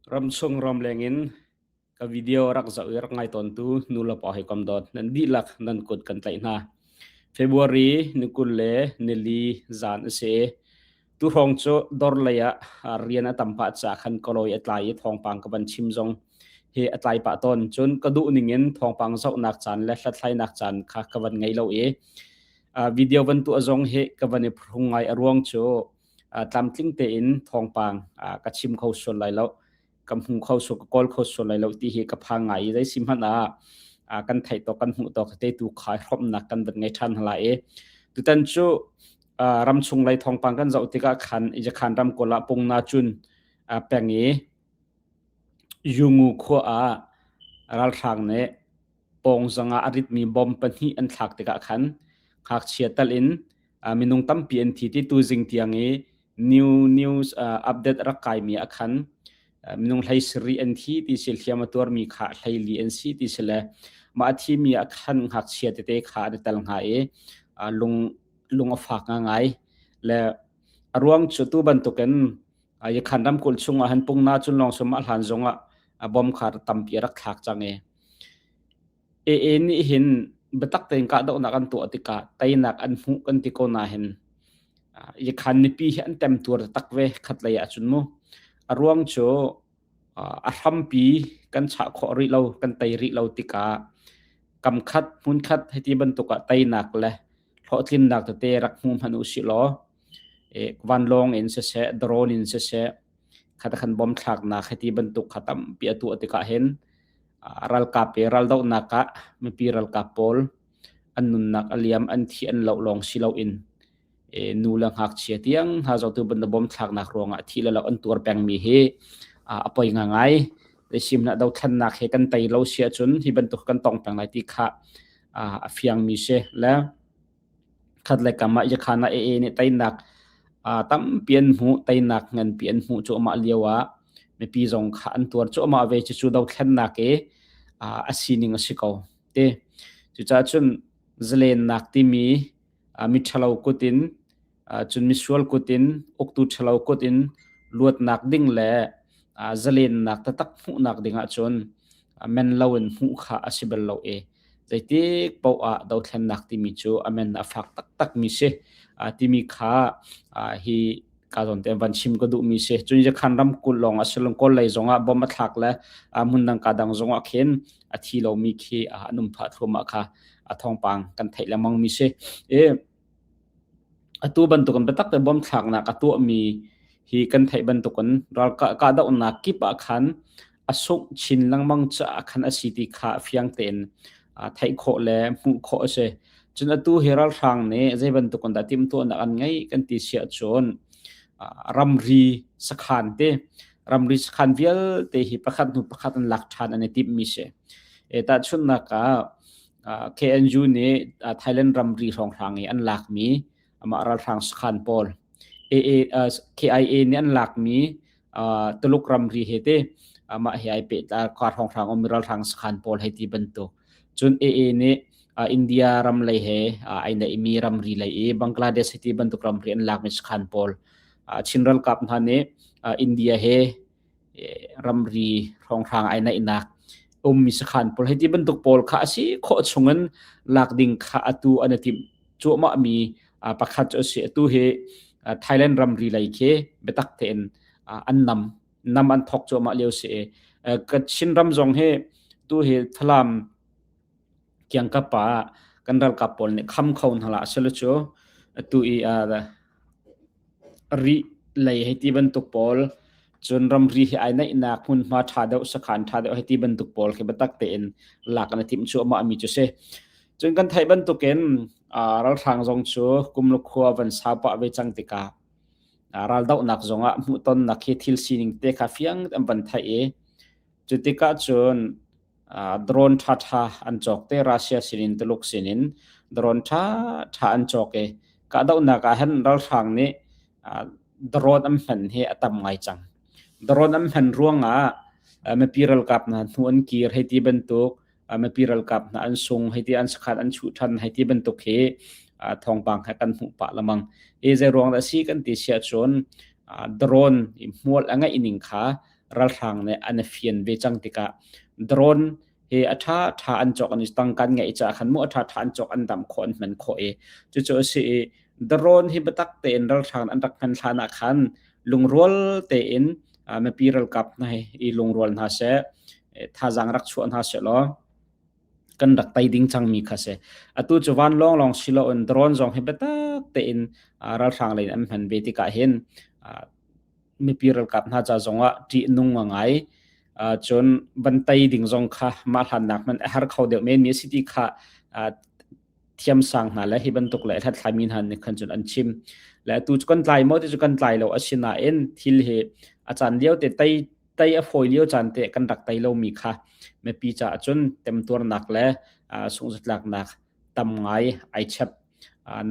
Ramchung ramleng in ka video rak zoh i rak ngai tawntu nulepa hawikom dawt nan dihlak nan kut kan tlaih hna. February ni 24 zan a si. Tu hrawng cu dawr lei ah rian a tam pah caah khan ka lawi a tlai i thawngpang ka van chim zong hi a tlai pah tawn. Cun ka duh ning in thawngpang zohnak caan le hlathlainak caan kha ka van ngei lo i video van tuah zong hi ka van i phrung ngai. A ruang cu tlamtling tein thawngpang ka chim kho sual lai lo, ka hmu kho sual, ka kawl kho sual lai lo ti hi ka phang ngai i zei si hmanh ah kan theih tawk, kan hmuh tawk te tu kha hrawmnak kan van ngei ṭhan hna i tutan cu ramchung lei thawngpang kan zoh tikah khan Yakhan ramkulh ah Pungna cun peng i Yungu khua ah ralhrang nih pawngzang ah a ritmi bom pahnih an thlak tikah khan ngakchia tal in minung tampi an thi ti tuzing tiang i new news update rak kaimi ah khan minung hlei sarih an thi ti si, hliam a tuarmi kha 14 an si ti si le mah a thimi ah khan ngakchia tete kha an i tel hnga i lung lung a fak ngai le a ruang cu tu bantukin Yakhan ramkulh chungah han pungna cun lawng sum a hlan zongah a bom kha tampi a rak thlak cang i AA nih hin biatak tein kahdohnak an tuah tikah teinak an hmuh kan ti ko nain Yakhan mipi hi an temtuar taktak ve khatlei ahcun mu. A ruang cu a hrampi kan chah khawh rih lo, kan tei rih lo tikah kamkhat hmunkhat hiti bantuk ah teinak le hlawhtlinnak tete rak hmu hmanh u sih law vanlawng in siseh, drone in siseh, khatakhan bom thlaknak hiti bantuk kha tampi a tuah tikah hin ralkap i raldohnak ah mipi ralkap pawl an nunnak a liam, an thi an loh lawng si loin nu le ngakchia tiang hna zohtu bantuk bom thlaknak ruangah thi le loh an tuar pengmi hi a poi ngai. Simna dothlannak he kan tei lo si ahcun hi bantuk kan tong peng lai ti kha a fiangmi si le Khat le kam ah Yakhan ah AA nih teinak tampi an hmuh, teinak nganpi an hmuh cuahmah lio ah mipi zong kha an tuar cuahmah ve. Cucu dothlennak i a sining a si ko ti. Cucaah cun zalennak timi miṭhalo kut in, cun misual kut in, uktu ṭhalo kut in luatnak ding le zalennak taktak hmuhnak ding ahcun men loin hmuh kha a si bal lo i zeitik paoh ah dothlennak timi cu a men a fak taktakmi si timi kha hi ka zawn te van chim ka duhmi si. Cun Yakhan ramkulh lawng a si lo, Kawl lei zongah bom a thlak le hmundang ka dang zongah khin a thi lomi khi an um phah thluahmah kha a thawngpang kan theih lengmang mi si. I Atu bantukin biatak te bom thlaknak a tuahmi hi kan theih bantukin ral kahdohnak kip ah khan a sungh chin lengmang caah khan a si ti kha fiang tein theih khawh le hmuh khawh a si. Cun atu hi ralhrang nih zei bantukin dah timhtuahnak an ngeih kan ti si ahcun ramri sakhan te ramri sakhan vialte hi pakhat hnu pakhat an lak ṭhan an i timhmi si. Tahchunhnak ah KNU nih Thailand ramri hrawnghrang i an lakmi amah ralhrang sakhan pawl AA, KIA nih an lakmi Tuluk ramri he te amah he ai pehtlai khua hrawnghrang ummi ralhrang sakhan pawl hei ti bantuk. Cun AA nih India ram lei he ai neihmi ramri lei i Bangladesh hei ti bantuk ramri an lakmi sakhan pawl Chin ralkap hna nih India he ramri hrawnghrang ai naihnak ummi sakhan pawl hei ti bantuk pawl kha a si khawh chungin lak ding kha atu an i timh cuahmah mi pakhat cu a si. Atu hi Thailand ramri lei khi biatak tein an nam nam an thok cuahmah lio si i Kachin ram zong hi tu hi Falam kiangkap ah kan ralkap pawl nih kham kho hna hlah selaw cu atu i Rih lei hei ti bantuk pawl, cun ramri he ai naihnak hmunhma ṭha deuh, sakhan ṭha deuh hei ti bantuk pawl khi biatak tein lak an i timh cuahmah mi cu si. Cun kan theih bantukin ralhrang zong cu kum le khua van sau pah ve cang tikah raldohnak zongah hmuhtonnak hi thil sining te kha fiang an van theih i cu tikah cun drone ṭhaṭha an cawk te. Russia sinin, Tuluk sinin drone ṭhaṭha an cawk i kahdohnak ah hin ralhrang nih drone an hman hi a tam ngai cang. Drone an hman ruangah mipi ralkap hna hnu an kir hei ti bantuk, mipi ralkap hna an sung hei ti, an sakhan an chuh ṭhan hei ti bantuk hi thawngpang he kan hmuh pah lengmang. Hi zei ruang dah si kan ti siah cun drone i hmual a ngeih ning kha. ralhrang nih an i fian ve cang tikah drone hi a ṭha ṭha an cawk an i tangka an ngeih caah khan mu a ṭha ṭha an cawk an damh khawh an hman khawh i cucu a si i drone hi biatak tein ralhrang an rak hman hlan ah khan lungrual tein mipi ralkap hna hi i lungrual hna seh thazaang rak chuah hna seh law kan rak tei ding cangmi kha si. Atu cu vanlawng lawng si loin drone zong hi biatak tein ralhrang lei in an hman ve tikah hin mipi ralkap hna ca zongah ṭihnung a ngai. Cun van tei ding zong kha mah hlannak hmanh a har kho deuh men mi a si ti kha thiamsang hna le hi bantuk le hlathlaimi hna nih khan cun an chim. Le atu cu kan tlai maw ti cu kan tlai lo asinain thil hi a caan lio te tei tei a fawi lio caan te kan rak tei lomi kha mipi caah cun temtuarnak le sungzatlaknak tam ngai ai chep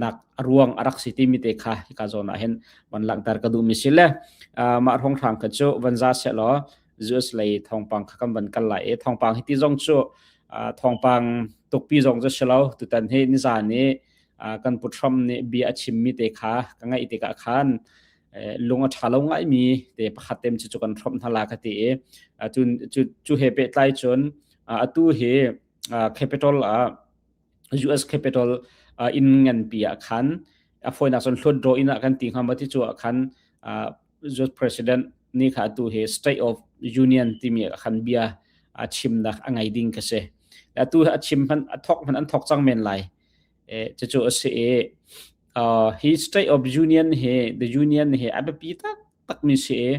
nak ruang a rak si timi te kha hika zawn ah hin van langhter ka duhmi si le mah hrawnghrang kha cu van za seh law US lei thawngpang kha kan van kal lai i thawngpang hi ti zong cu thawngpang tukpi zong cu si lo tutan hi nizan i kan pu Trump nih bia a chimmi te kha ka ngaih tikah khan lung a ṭha lo ngaimi te pakhat tem cu kan hrawmh hna la ka ti i cu cu he pehtlai cun atu hi capital ah US capital inn nganpi ah khan a fawinak cun hluat inn ah kan ti hnga ma ti cu ah khan US president nih kha atu hi State of Union timi ah khan bia a chimnak a ngei ding ka si. Atu a chim hman a thok hman an thok cang men lai. Cucu a si i hi State of Union hi the Union hi a biapi taktakmi si i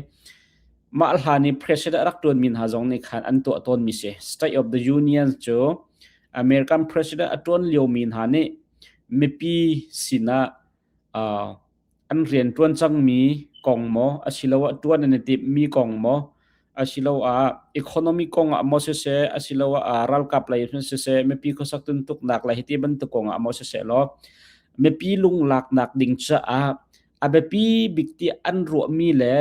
mah hlan i president a rak ṭuanmi hna zong nih khan an tuah tawnmi si. State of the Union cu American president a ṭuan liomi hna nih mipi sinah an rian ṭuan cangmi kong maw asiloah ṭuan an i timhmi kong maw asiloah economy kong ah maw siseh asiloah ralkap lei in siseh mipi khuasak tuntuknak le hiti bantuk kong ah maw siseh law mipi lunglaknak ding caah a biapi bik ti an ruahmi le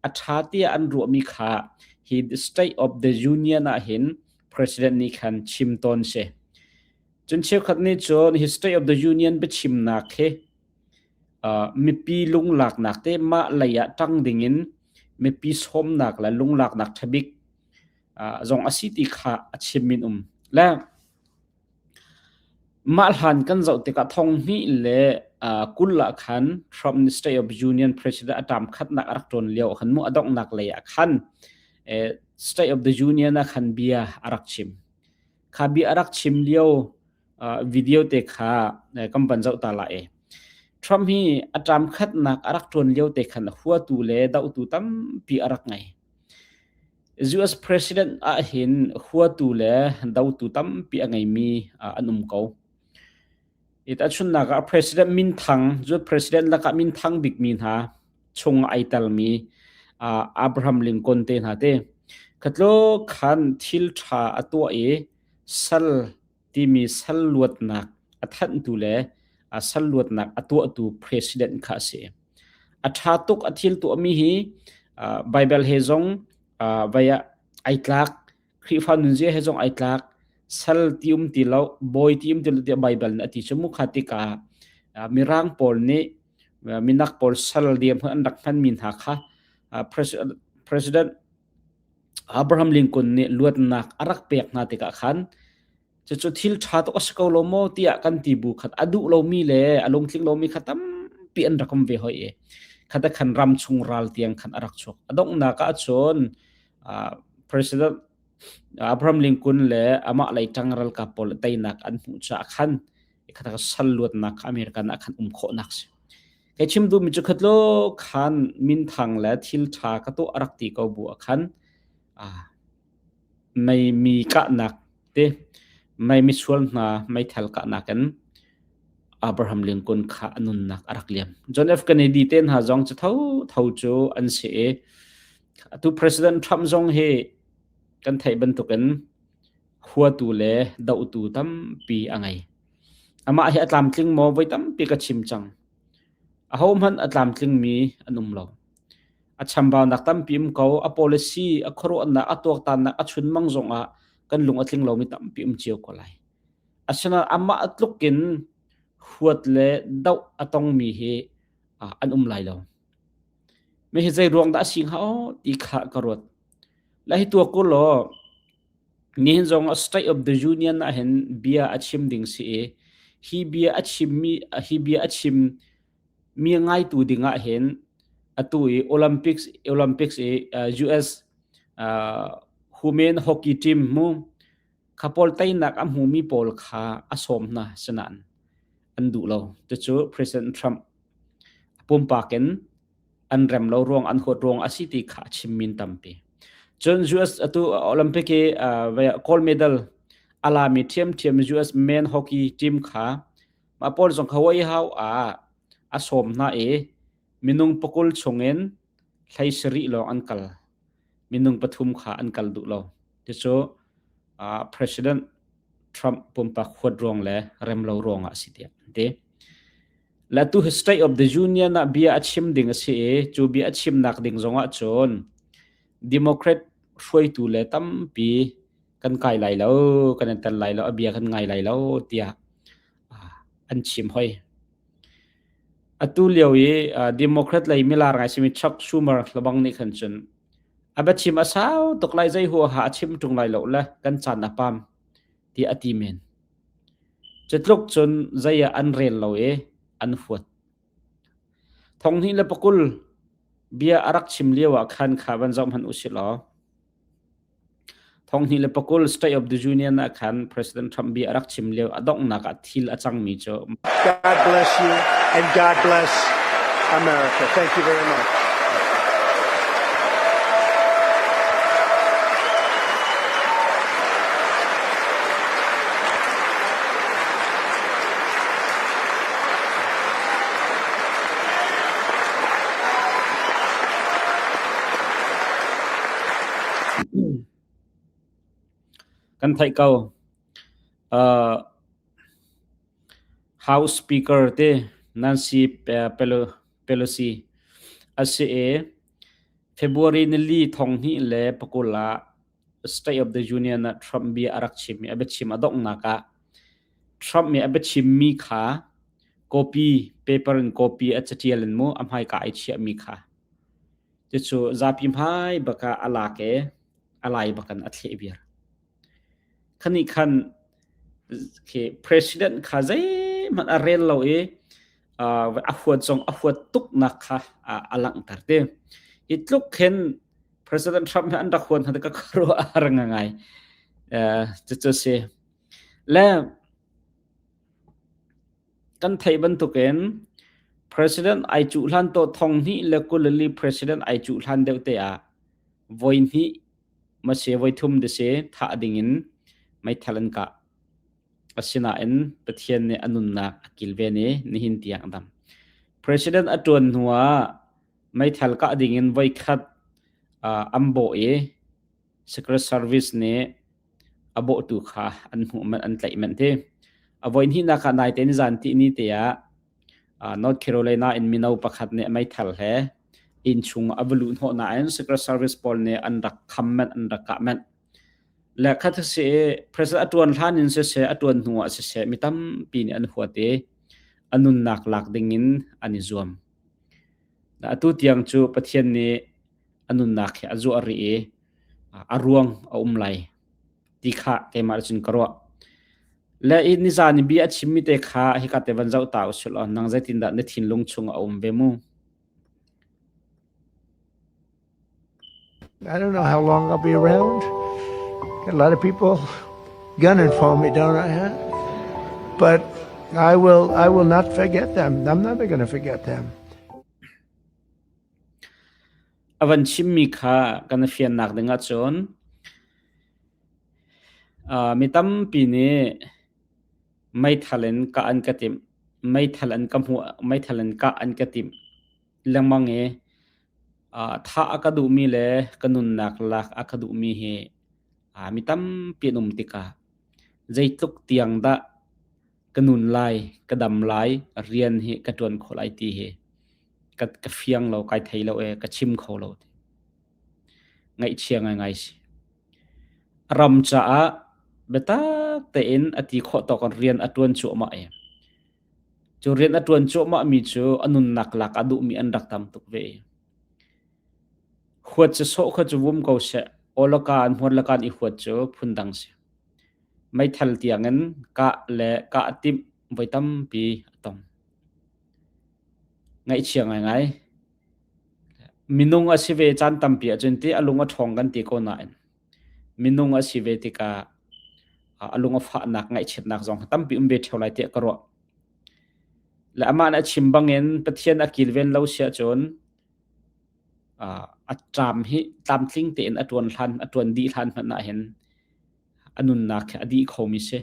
a ṭha tiah an ruahmi kha hi State of the Union ah hin President nih khan chim tawn si. Cun cheukhat nih cun hi State of the Union biachimnak hi mipi lunglaknak te mah lei ah ṭang dingin mipi sawmnak le lunglaknak ṭhabik zong a si ti kha a chim min um. Le mah hlan kan zoh tikah thong hnih le kul ah khan Trump nih State of Union President a term khatnak a rak ṭuan lio ah khan mu a donghnak lei ah khan State of the Union ah khan bia a rak chim. Kha bia a rak chim lio video te kha kan van zoh ta lai. Trump hi a term khatnak a rak ṭuan lio te khan huatu le dohtu tampi a rak ngei. US President ahhin huatu le dotu tampi a ngeimi an um ko. I tahchunhnak ah President minthang, US President lakah minthang bikmi hna chung ai telmi Abraham Lincoln te hna te. Khatlo khan thil ṭha a tuah i sal timi sal luatnak a thanhtu le sal luatnak a tuahtu president kha a si. A ṭha tuk a thil tuahmi hi Baibal he zong vai ah ai tlak, Khrihfa nunzia he zong ai tlak, sal ti um ti lo, bawi ti um ti lo tiah Baibal nih a ti cu mu kha tikah Mirang pawl nih minak pawl sal diam an rak hmanmi hna kha President Abraham Lincoln nih luatnak a rak pek hna tikah khan cucu thil ṭha tuk a si ko lo maw tiah kan ti bu khat a duh lomi le a lungtling lomi kha tampi an rak um ve hoi i khat khan ram chung ral tiang khan a rak chuak. A donghnak ah cun President Abraham Lincoln le amah lei ṭang ralkap pawl teinak an hmuh caah khan khat sal luatnak kha American ah khan um khawhnak si. Kei chim duhmi cu khatlo khan minthang le thil ṭha ka tuah a rak ti ko bu ah khan mei mi kahnak te mei misual hna meithal kahnak in Abraham Lincoln kha a nunnak a rak liam. John F. Kennedy te hna zong cu tho tho cu an si i atu President Trump zong hi kan theih bantukin huatu le dohtu tampi a ngei. Amah hi a tlamtling maw? Voi tampi ka chim cang. Ahohmanh a tlamtlingmi an um lo. A chambaunak tampi um ko. A policy, a khuaruahnak, a tuaktannak, a chunmang zongah kan lung a tling lomi tampi um cio ko lai. Asinain amah tluk in huat le doh a tongmi hi an um lai lo. Mi hi zei ruang dah a si hnga aw ti kha ka ruat. La hi tuak u law nihin zong State of the Union ah hin bia a chim ding si i hi bia a chimmi hi bia a chim mi ngaitu ding ah hin atu i Olympics Olympics i US uh, women hockey team mu kha pawl teinak a hmumi pawl kha a sawm hna sinain an duh lo. Cucu President Trump pumpak in an rem lo ruang an huat ruang a si ti kha a chim min tampi. Cun US atu Olympic i uh, gold medal a lami ṭhiamṭhiam US men hockey team kha mah pawl zong kha Hawaii hau ah a sawm hna i minung pakul chungin hlei sarih lawng an kal. Minung pathum kha an kal duh lo. Cucu uh, President Trump pumpak huat ruang le rem lo ruang ah a si tiah an ti. Le tu State of the Union ah bia a chim ding a si i cu bia a chimnak ding zongah cun Democrat hruaitu le tampi kan kai lai lo, kan i tel lai lo, a bia kan ngai lai lo tiah an chim hoi. Atu lio i Democrat lei milar ngai simi Chuck Schumer lebang nih khan cun a biachim a sau tuk lai zei huaha a chim ṭung lai lo le kan caan a pam tiah a ti men. Cutluk cun zei ah an rel lo i an huat. Thonghnih le pakul bia a rak chim lio ah khan kha van zoh hmanh usih law Thonghnih le pakul State of the Union ah khan President Trump bia a rak chim lio a donghnak ah thil a cangmi cu God bless you and God bless America. Thank you very much. Kan theih ko. Uh, House Speaker te Nancy Pelosi a si i February nili thonghnih le pakul ah State of the Union ah Trump bia a rak chim i a biachim a donghnak ah Trump nih a biachimmi kha copy paper in copy a catial in mu a hmaika ai chiahmi kha cucu zapi hmai bak ah a lak i a lai bakan a thleh viar. Khani khan khi president kha zeihmanh a rel lo i a huat zong a huat tuknak kha a langhter te. Hi tluk khin President Trump hi an rak huat hna ka khuaruah a har ngai. Cucu si. Le kan theih bantukin President ai cuh hlan to thong hnih le kulali President ai cuh hlan deuh te ah voi hnih mase voi thum de se thah dingin meithal an kah. Asinain Pathian nih a nunnak a kilven i nihin tiang a dam. President a ṭuan hnuah meithal kah dingin voikhat an bawh i Secret Service nih a bawhtu kha an hmuh manh an tlaih manh ti. A voihnihnak ah naite nizan tihni te ah North Carolina in mino pakhat nih meithal he inn chung a va luh hnawh nain Secret Service pawl nih an rak kham manh an rak kah manh. Le khat a si i president a ṭuan hlan in siseh a ṭuan hnu ah siseh mi tampi nih an huat i a nunnak lak dingin an i zuam. Atu tiang cu Pathian nih a nunnak hi a zuah rih i a ruang a um lai ti kha keimah cun ka ruah. Le i nizan i bia a chimmi te kha hika te van zoh ta usih law nang zeitindah na thinlung chung a um ve mu? I don't know how long I'll be around. Got a lot of people gunning for me, don't I? Huh? But I will I will not forget them. I'm never going to forget them. A van chimmi kha kan fiannak ding ahcun mi tampi nih meithal in kah an ka timh, meithal an ka hmuh, meithal in kah an ka timh lengmang i Thah a ka duhmi le ka nunnak lak a ka duhmi hi mi tampi an um tikah zeitluk tiang dah ka nun lai, ka dam lai, rian hi ka ṭuan khawh lai ti hi ka fiang lo, kai thei lo i ka chim kho lo. Ngaihchia ngaingai si. Ram caah biatak tein a ti khawh tawk in rian a ṭuan cuahmah i Cu rian a ṭuan cuahmahmi cu a nunnak lak a duhmi an rak tam tuk ve. Huat cu sawh kha cu vum ko seh. Awlaka an hmuarlaka an i huat cu phundang si. Meithal tiangin kah le kah timh voi tampi a tong. Ngaihchia ngaingai. Minung a si ve caan tampi ahcun ti a lung a ṭhawng kan ti ko nain minung a si ve tikah a lung a fahnak ngaihchiatnak zong tampi um ve ṭheo lai tiah ka ruah. Le amah nih a chim bangin Pathian a kilven lo si ahcun a ṭam hi tlamtling tein a ṭuan hlan a ṭuan dih hlan hmanh ah hin a nunnak hi a dih khomi si.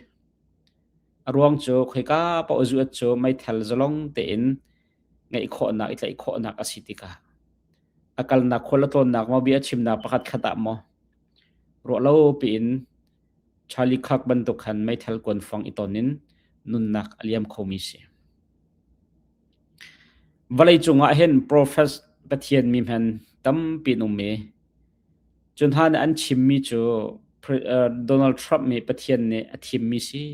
A ruang cu khoika paoh zuat cu meithal zalong tein ngeih khawhnak i tlaih khawhnak a si tikah a kalnak khual a tlawnnak maw bia a chimnak pakhat khat ah maw ruah lo piin Charlie Kirk bantuk khan meithal kuanfang i ton in nunnak a liam khomi si. Vawleicung ah hin profet Pathian mi hman tampi an um i cu hna nih an chimmi cu Donald Trump nih Pathian nih a thimmi si.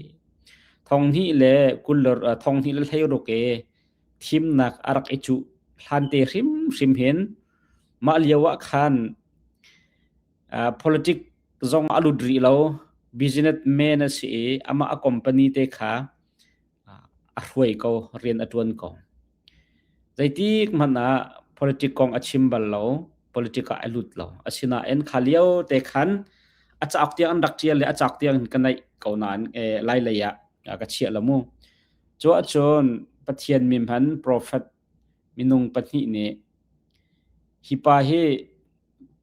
Thonghnih le kul thonghnih le 16 i thimnak a rak i cuh hlante hrimhrim hin mah lio ah khan politic zong a lut rih lo businessman a si i amah a company te kha a hruai ko, rian a ṭuan ko. Zeitik hmanh ah politic kong a chim bal lo, politic ah a lut lo. Asinain kha lio te khan a cauk tiang an rak ṭial le a cauk tiang in ka naih ko nain lai lei ah ka chiah lo mu. Cu ahcun Pathian mi hman prophet minung pahnih nih hi pa hi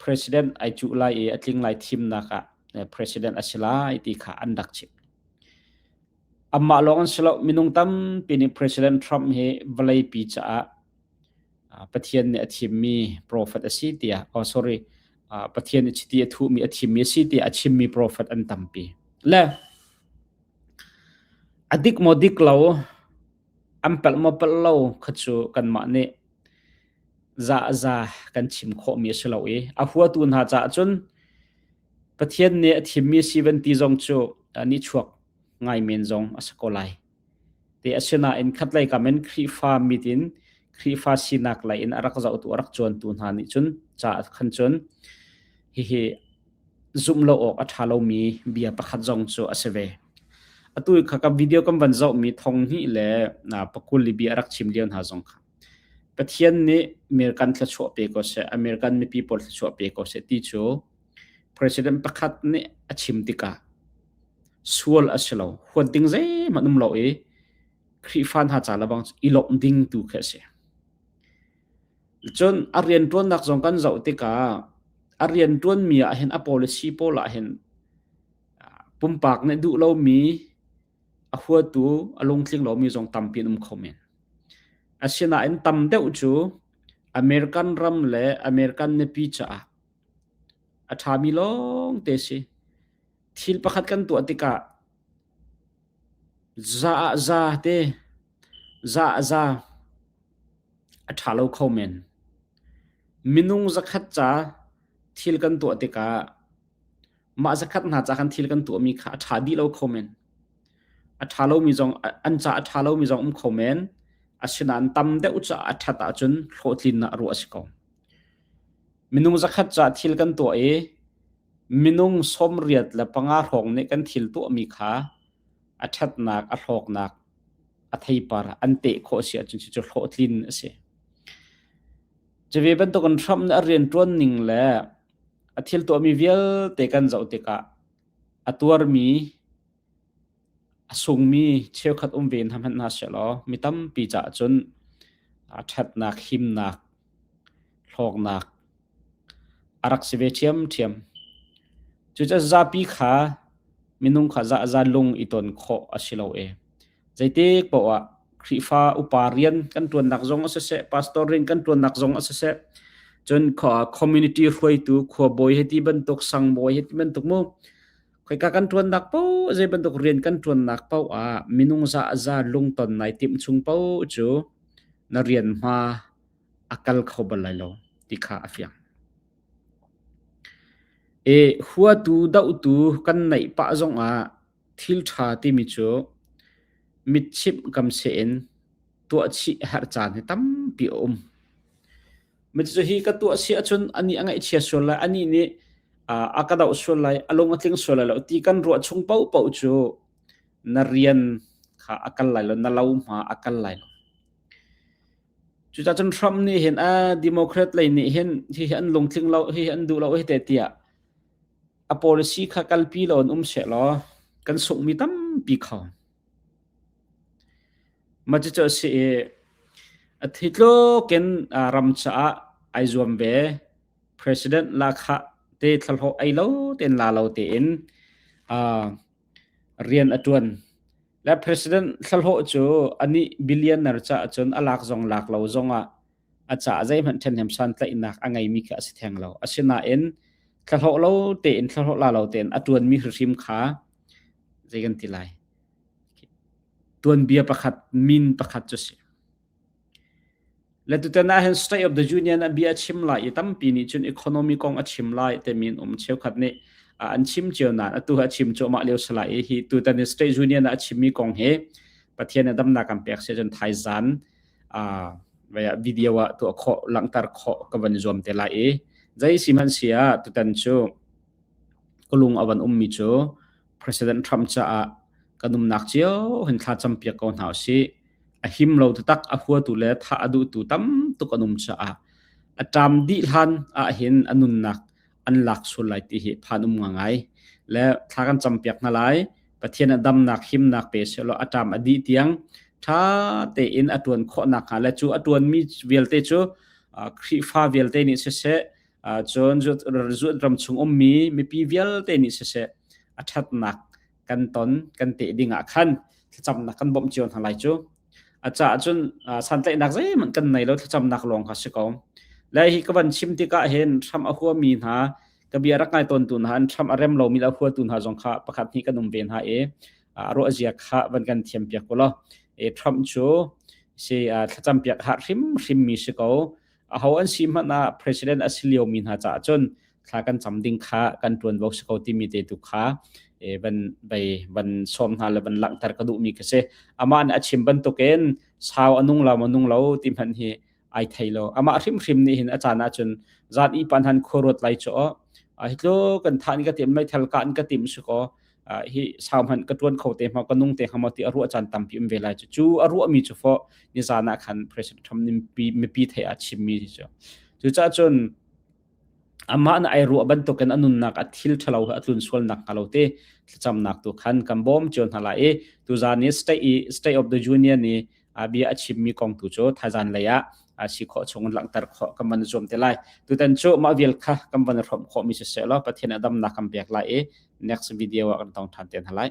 president ai cuh lai i a tling lai thimnak ah president a si lai ti kha an rak chim. Amah lawng an si lo, minung tampi nih President Trump hi vawleipi caah Pathian nih a thimmi prophet a si tiah, oh sorry, Pathian nih chiti a thuhmi a thimmi a si tiah a chimmi prophet an tampi. Le a dik maw dik lo, an palh maw palh lo kha cu kanmah nih za za kan chim khawhmi a si lo i a huatu hna caah cun Pathian nih a thimmi si van ti zong cu nihchuak ngai men zong a si ko lai. Te asinain khatlei kam in Khrihfa mit in Khrihfa sinak lei in a rak zohtu a rak cuantu hna nih cun ca khan cun hihi zumh lo awk a ṭha lomi bia pakhat zong cu a si ve. Atu kha ka video kan van zohmi thong hnih le pakul i bia a rak chim lio hna zong kha Pathian nih American thluachuah pe ko seh, American mipi pawl thluachuah pe ko seh ti cu President pakhat nih a chim tikah sual a si lo. Huat ding zeihmanh um lo i Khrihfa hna ca lebang i lawmh ding tu khi a si. Cun a rianṭuannak zong kan zoh tikah a rianṭuanmi ah hin a policy pawl ah hin pumpak nih duh lomi a huatu a lungtling lomi zong tampi an um kho men. Asinain tam deuh cu American ram le American mipi caah a ṭhami lawngte si. Thil pakhat kan tuah tikah za ah za te, za ah za a ṭha lo kho men. Minung zakhat ca thil kan tuah tikah mah zakhat hna ca khan thil kan tuahmi kha a ṭha dih lo kho men. A ṭha lomi zong an ca a ṭha lomi zong um kho men. Asinain tam deuh caah a ṭhat ahcun hlawhtlinnak ruah a si ko. Minung zakhat ca thil kan tuah i minung 85 hrawng nih kan thil tuahmi kha a ṭhatnak, a hlawknak, a theipar an teh khawh a si ahcun cucu hlawhtlin a si. Cuve bantukin Trump nih a rianṭuan ning le a thil tuahmi vialte kan zoh tikah a tuarmi, a sungmi cheukhat um ve hna hmanh hna sehlaw mi tampi caah cun a ṭhatnak, himnak, hlawknak a rak si ve ṭhiamṭhiam. Cucaah zapi kha minung kha za lung i ton khawh a si lo i zeitik paoh ah Khrihfa upa rian kan ṭuannak zong a siseh, pastor rian kan ṭuannak zong a siseh, cun community hruaitu khuabawi hei ti bantuk, sangbawi hei ti bantuk mu khoika kan ṭuannak paoh zei bantuk rian kan ṭuannak paoh ah minung za za lungton nai timh chung paoh cu na rian hma a kal kho bal lai lo ti kha a fiang. E huatu dohtu kan neih pah zongah thil ṭha timi cu mitchimh kam seh in tuah chih a herh caan hi tampi a um. Mit cu hi ka tuah si ahcun anih a ngaihchia sual lai, anih nih A ka doh sual lai, a lung a tling sual lai lo ti kan ruah chung paohpaoh cu na rian kha a kal lai lo, na lo hma a kal lai lo. Cucaah cun Trump nih hin a Democrat lei nih hin hihi an lungtling lo, hihi an duh lo hi te tiah a policy kha kalpi lo in um seh law kan sunghmi tampi kho. Mah cucu a si i a thi tluk in ram caah ai zuam ve. President lahkhah te thlahlawh ei lo tein la lo tein rian a ṭuan. Le president thlahlawh cu anih billionaire caah cun a lak zong lak lo zongah a caah zeihmanh ṭhenhnem santlaihnak a ngeimi kha a si theng lo. Asinain thlahlawh lo tein thlahlawh la lo tein a ṭuanmi hrimhrim kha zei kan ti lai? Tuanbia pakhat, min pakhat cu si. Le tutan ah hin State of the Union ah bia a chim lai i tampi nih cun economy kong a chim lai timi an um. Cheukhat nih an chim cio nain atu a chim cuahmah lio si lai i hi tutan i State Union ah a chimmi kong hi Pathian nih damnak kan pek si cun thaizan video ah tuah khawh langhter khawh ka van zuam te lai i zei si hmanh si ah tutan cu ka lung a van ummi cu President Trump caah kan umnak cio hin thla campiak ko hna usih. A him lo taktak a huatu le thah a duhtu tam tuk an um caah a ṭam dih hlan ahhin a nunnak an lak sual lai ti hi phan um ngai le thla kan campiak hna lai. Pathian a damnak himnak pe sehlaw a ṭam a dih tiang ṭha tein a ṭuan khawh nakhnga le cu a ṭuanmi vialte cu Khrihfa vialte nih siseh cun zuat ram chung ummi mipi vialte nih siseh a ṭhatnak kan ton kan teh ding ah khan thlacamnak kan bawmh cio hna lai cu. A caah cun santlaihnak zeihmanh kan nei lo, thlacamnak lawng kha si ko. Le hi ka van chim tikah hin hram a huami hna ka bia rak ngai tawntu hna an hram a rem lomi le a huatu hna zong kha pakhat hnih kan um ve hna i a ruah zia kha van kan thiam piak u law. E Trump cu si thlacam piak har hrim hrim mi si ko. Aho an si hmanh ah president a si liomi hna caah cun thla kan cam ding kha kan ṭuanvo si ko timi te tu kha van bei van sawm hna le van langhter ka duhmi ka si. Amah nih a chim bantukin sau a nung lo maw nung lo ti hmanh hi ai thei lo. Amah hrimhrim nih hin a caan ahcun zan i pan han khuaruat lai cu hi tlu kan than ka tim meithal ka an ka tim su ko hi sau hmanh ka tuan kho te ma ka nung te hama ti a ruah caan tampi um ve lai cu cu a ruah mi cu fo ni zan ah khan President Trump nih mipi thei a chim mi cu cucaah cun amah na ai ruah bantukin a nunnak a thil ṭhalo he a tlun sual nak hnga lo te thlacamnak tu khan kan bawm cio hna lai i tuzan i state i State of the Union i bia a chimmi kong tu cu thaizan lei ah si khawh chung in langhter khawh kan van zuam te lai. Tutan cu mah vial kha kan van hrawm khawh mi siseh law Pathian a damnak kan pek lai i next video ah kan tong ṭhan te hna lai.